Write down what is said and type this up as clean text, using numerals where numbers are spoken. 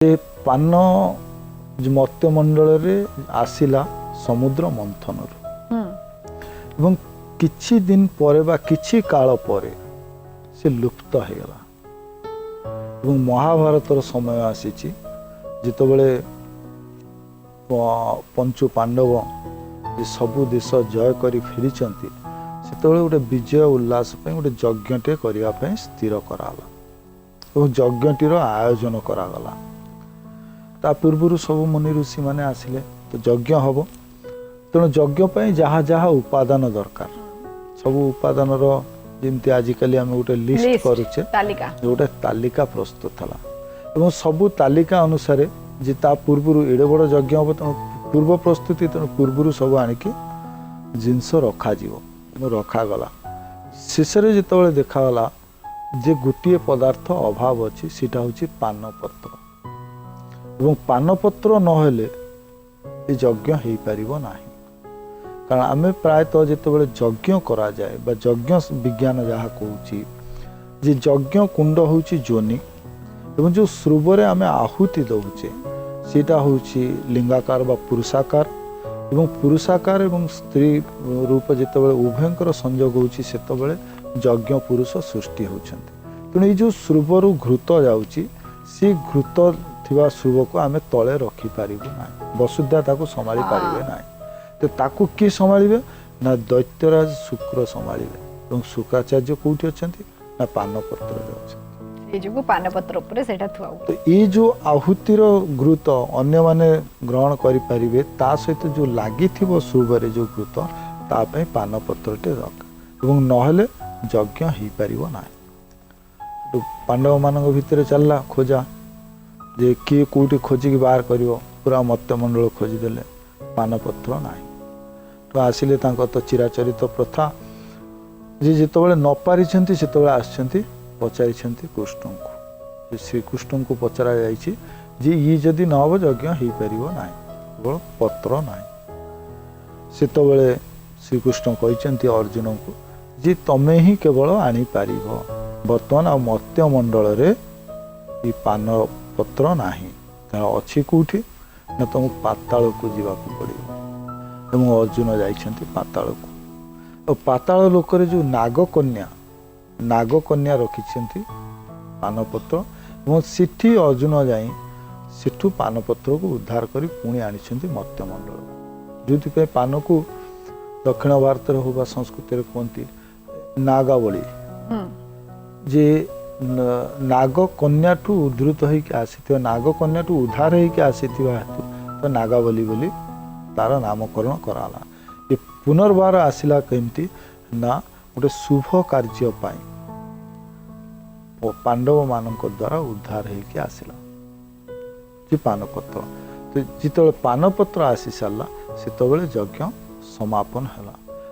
ଯେ ପାନ ମର୍ତ୍ତ୍ୟମଣ୍ଡଳରେ ଆସିଲା ସମୁଦ୍ର ମନ୍ଥନରୁ ଏବଂ କିଛି ଦିନ ପରେ ବା କିଛି କାଳ ପରେ ସେ ଲୁପ୍ତ ହେଇଗଲା। ଏବଂ ମହାଭାରତର ସମୟ ଆସିଛି, ଯେତେବେଳେ ପଞ୍ଚୁ ପାଣ୍ଡବ ଯେ ସବୁ ଦେଶ ଜୟ କରି ଫେରିଛନ୍ତି, ସେତେବେଳେ ଗୋଟେ ବିଜୟ ଉଲ୍ଲାସ ପାଇଁ ଗୋଟେ ଯଜ୍ଞଟେ କରିବା ପାଇଁ ସ୍ଥିର କରାଗଲା ଏବଂ ଯଜ୍ଞଟିର ଆୟୋଜନ କରାଗଲା। ତା ପୂର୍ବରୁ ସବୁ ମୁନି ଋଷିମାନେ ଆସିଲେ, ତ ଯଜ୍ଞ ହେବ, ତେଣୁ ଯଜ୍ଞ ପାଇଁ ଯାହା ଯାହା ଉପାଦାନ ଦରକାର, ସବୁ ଉପାଦାନର ଯେମିତି ଆଜିକାଲି ଆମେ ଗୋଟେ ଲିଷ୍ଟ ଲିଷ୍ଟ, କରୁଛେ, ତାଲିକା, ଗୋଟେ ତାଲିକା ପ୍ରସ୍ତୁତ ହେଲା। ଏବଂ ସବୁ ତାଲିକା ଅନୁସାରେ ଯେ ତା ପୂର୍ବରୁ ଏଡ଼େ ବଡ଼ ଯଜ୍ଞ ହେବ, ତେଣୁ ପୂର୍ବ ପ୍ରସ୍ତୁତି, ତେଣୁ ପୂର୍ବରୁ ସବୁ ଆଣିକି ଜିନିଷ ରଖାଯିବ ଏବଂ ରଖାଗଲା। ଶେଷରେ ଯେତେବେଳେ ଦେଖାଗଲା ଯେ ଗୋଟିଏ ପଦାର୍ଥ ଅଭାବ ଅଛି, ସେଇଟା ହେଉଛି ପାନପତ୍ର। ଏବଂ ପାନପତ୍ର ନହେଲେ ଏ ଯଜ୍ଞ ହେଇପାରିବ ନାହିଁ। କାରଣ ଆମେ ପ୍ରାୟତଃ ଯେତେବେଳେ ଯଜ୍ଞ କରାଯାଏ ବା ଯଜ୍ଞ ବିଜ୍ଞାନ ଯାହା କହୁଛି ଯେ ଯଜ୍ଞ କୁଣ୍ଡ ହେଉଛି ଯୋନି ଏବଂ ଯେଉଁ ସ୍ରୁବରେ ଆମେ ଆହୁତି ଦେଉଛେ, ସେଇଟା ହେଉଛି ଲିଙ୍ଗାକାର ବା ପୁରୁଷାକାର। ଏବଂ ପୁରୁଷାକାର ଏବଂ ସ୍ତ୍ରୀ ରୂପ ଯେତେବେଳେ ଉଭୟଙ୍କର ସଂଯୋଗ ହେଉଛି, ସେତେବେଳେ ଯଜ୍ଞ ପୁରୁଷ ସୃଷ୍ଟି ହେଉଛନ୍ତି। ତେଣୁ ଏଇ ଯେଉଁ ସ୍ରୁବରୁ ଘୃତ ଯାଉଛି, ସେ ଘୃତ ଥିବା ସ୍ରୁବକୁ ଆମେ ତଳେ ରଖିପାରିବୁ ନାହିଁ, ବସୁଧା ତାକୁ ସମ୍ଭାଳି ପାରିବେ ନାହିଁ। ତ ତାକୁ କିଏ ସମ୍ଭାଳିବେ ନା ଦୈତ୍ୟରାଜ ଶୁକ୍ର ସମ୍ଭାଳିବେ। ଏବଂ ଶୁକ୍ରାଚାର୍ଯ୍ୟ କୋଉଠି ଅଛନ୍ତି ନା ପାନପତ୍ରରେ ଅଛନ୍ତି। ସେଇ ଯୋଗୁଁ ପାନପତ୍ର ଉପରେ ସେଇଟା ଥୁଆ ହୁଏ। ତ ଏଇ ଯେଉଁ ଆହୁତିର ଘୃତ ଅନ୍ୟମାନେ ଗ୍ରହଣ କରିପାରିବେ, ତା ସହିତ ଯେଉଁ ଲାଗିଥିବ ସ୍ରୁବରେ ଯେଉଁ ଘୃତ, ତା ପାଇଁ ପାନପତ୍ରଟେ ଦରକାର ଏବଂ ନହେଲେ ଯଜ୍ଞ ହେଇପାରିବ ନାହିଁ। ତ ପାଣ୍ଡବମାନଙ୍କ ଭିତରେ ଚାଲିଲା ଖୋଜା ଯେ କିଏ କୋଉଠି ଖୋଜିକି ବାହାର କରିବ। ପୁରା ମର୍ତ୍ତ୍ୟମଣ୍ଡଳ ଖୋଜିଦେଲେ, ପାନପତ୍ର ନାହିଁ। ତ ଆସିଲେ, ତାଙ୍କର ତ ଚିରାଚରିତ ପ୍ରଥା ଯେ ଯେତେବେଳେ ନ ପାରିଛନ୍ତି, ସେତେବେଳେ ଆସିଛନ୍ତି, ପଚାରିଛନ୍ତି କୃଷ୍ଣଙ୍କୁ। ଯେ ଶ୍ରୀକୃଷ୍ଣଙ୍କୁ ପଚରା ଯାଇଛି ଯେ ଇଏ ଯଦି ନ ହେବ ଯଜ୍ଞ ହେଇପାରିବ ନାହିଁ, କେବଳ ପତ୍ର ନାହିଁ। ସେତେବେଳେ ଶ୍ରୀକୃଷ୍ଣ କହିଛନ୍ତି ଅର୍ଜୁନଙ୍କୁ ଯେ ତମେ ହିଁ କେବଳ ଆଣିପାରିବ, ବର୍ତ୍ତମାନ ଆଉ ମର୍ତ୍ତ୍ୟମଣ୍ଡଳରେ ଏ ପାନପତ୍ର ନାହିଁ। ତାର ଅଛି କୋଉଠି ନା ତମକୁ ପାତାଳକୁ ଯିବାକୁ ପଡ଼ିବ। ଏବଂ ଅର୍ଜୁନ ଯାଇଛନ୍ତି ପାତାଳକୁ। ଆଉ ପାତାଳ ଲୋକରେ ଯେଉଁ ନାଗକନ୍ୟା ରଖିଛନ୍ତି ପାନପତ୍ର ଏବଂ ସେଠି ଅର୍ଜୁନ ଯାଇ ସେଠୁ ପାନପତ୍ରକୁ ଉଦ୍ଧାର କରି ପୁଣି ଆଣିଛନ୍ତି ମର୍ତ୍ତ୍ୟମଣ୍ଡଳକୁ। ଯେଉଁଥିପାଇଁ ପାନକୁ ଦକ୍ଷିଣ ଭାରତରେ ହଉ ବା ସଂସ୍କୃତିରେ କୁହନ୍ତି ନାଗାବଳୀ, ଯେ ନାଗକନ୍ୟାଠୁ ଉଦ୍ଧୃତ ହେଇକି ଆସିଥିବା, ନାଗକନ୍ୟାଠୁ ଉଦ୍ଧାର ହେଇକି ଆସିଥିବା ହେତୁ ତ ନାଗାବଳୀ ବୋଲି ତାର ନାମକରଣ କରାଗଲା। ଏ ପୁନର୍ବାର ଆସିଲା କେମିତି ନା ଗୋଟେ ଶୁଭ କାର୍ଯ୍ୟ ପାଇଁ ପାଣ୍ଡବମାନଙ୍କ ଦ୍ୱାରା ଉଦ୍ଧାର ହେଇକି ଆସିଲା ଯେ ପାନପତ୍ର। ତ ଯେତେବେଳେ ପାନପତ୍ର ଆସି ସାରିଲା, ସେତେବେଳେ ଯଜ୍ଞ ସମାପନ ହେଲା।